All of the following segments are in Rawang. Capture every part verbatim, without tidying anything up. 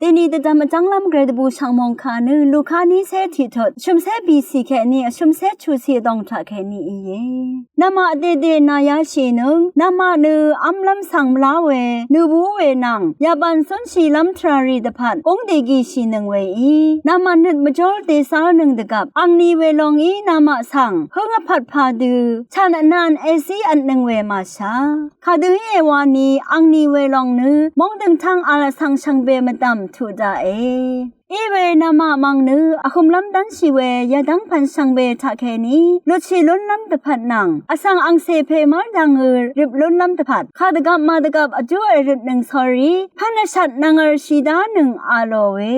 Dèní dvdvm vjv́nglv́m gvray dvbù shv̀ng mòngkà nø Luka nícé tiqtut vshø̀mcé bìcì kèní vshø̀mcé chucì vdòng taq kèní íe. Namaq dèdè nàyáshìnøng, namaq nø v́mlv́m svng mvlá we, nø bú we nvng yabàn cúnshìlv́m tvràrì dvpvt gúng dègìshìnøng weí, namaq nøt mvjúr dèzárnøng dvgvp angni welongí namaq svng hǿng vpvt padø chv̀n vnan èzí vtnøng we màshá. Kadø íe wani angni welong nø móng døngtv́ng vl vsvng shvngbe mvdv̀m tuq daqe. Iwe namaq mv̀ng nø vhømlv́m dv́nshì we yadv́ng pv̀n shvngbe taqkèní lutshì lúnlv́m dvpvt nvng vsvng angcè pè mv́rdv̀ngø røp lúnlv́m dvpvt kadvgvp màdvgvp vjú èrøtnøng sórí pv́n vshvt nvng vl shìdánøng a lòe.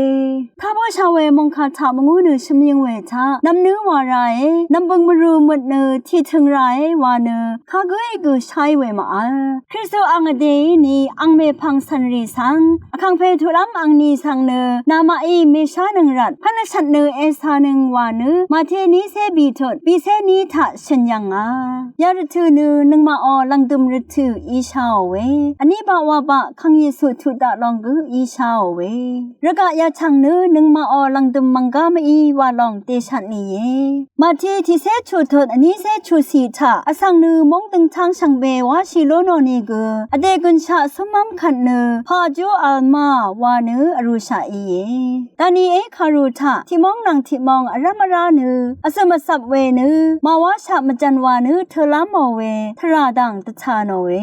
Tabósha we mòngkà taq mvngú nø shvmyøng we taq nv̀mnǿ wà rae, nv̀mbøng mvrù møt nø tìtøng rae wa nø kagǿí gø sháì we màvl. Kristu ang vdèí ni ang mèpv̀ng cv̀nrì svng vkàngpè tuqlv́m angni svng nø namaqí mèshánøng rvt pv́n vshvt nø èshanøng wa nø Màte nícé bìtut bìcé ní taq shø̀n yv̀ngà. Yarvtø̀ nø nøngmaqò lv̀ngdø̀m rvtø̀ ísháò we, vní baq wabaq Kàng Yesu tuq daq long gø ísháò we, rvgaq yachv̀ng nø nøngmaqò lv̀ngdø̀m mv̀nggá mví wa long dèshatnìe. Màte tiqcé chuqtut vnícé chuqcì taq vsvng nø móng døngtv́ng shvngbe wáshì lú nò nìgø vdè gø̀nshaq cúmv́m kvt nø pà jú vl ma wa nø vrūshaq íe. Daniel kàru taq tiqmóng nvng tiqmóng vrv́m vrá nø vzø̀m vzvp we nø màwáshaq mvjv̀n wa nø tø̄lá mò we tvrà dv̀ng dvtà nòe.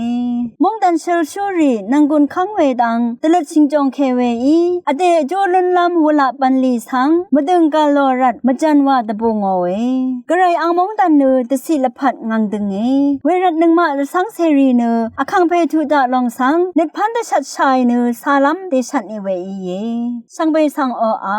Móngdàn shølshúrì nv̀nggùn kv́ng we dv̀ng dvløt shìngjòng kè weí vdè vjú lúnlv́m wulaq bv̀nlì svng mvdø̀ng gv̀l lò rvt mvjv̀n wa dvbù ngòe. Gvray ang móngdàn nø dvciq lvpat ngv̀ng dønge. Wervt nøngmaq rvcv́ng cèrì nø vkàngpè tuq daq long svng nøt pv́n dvshvtshàì nø calv́m dèshvtnì we íe. Shvngbe svng oqà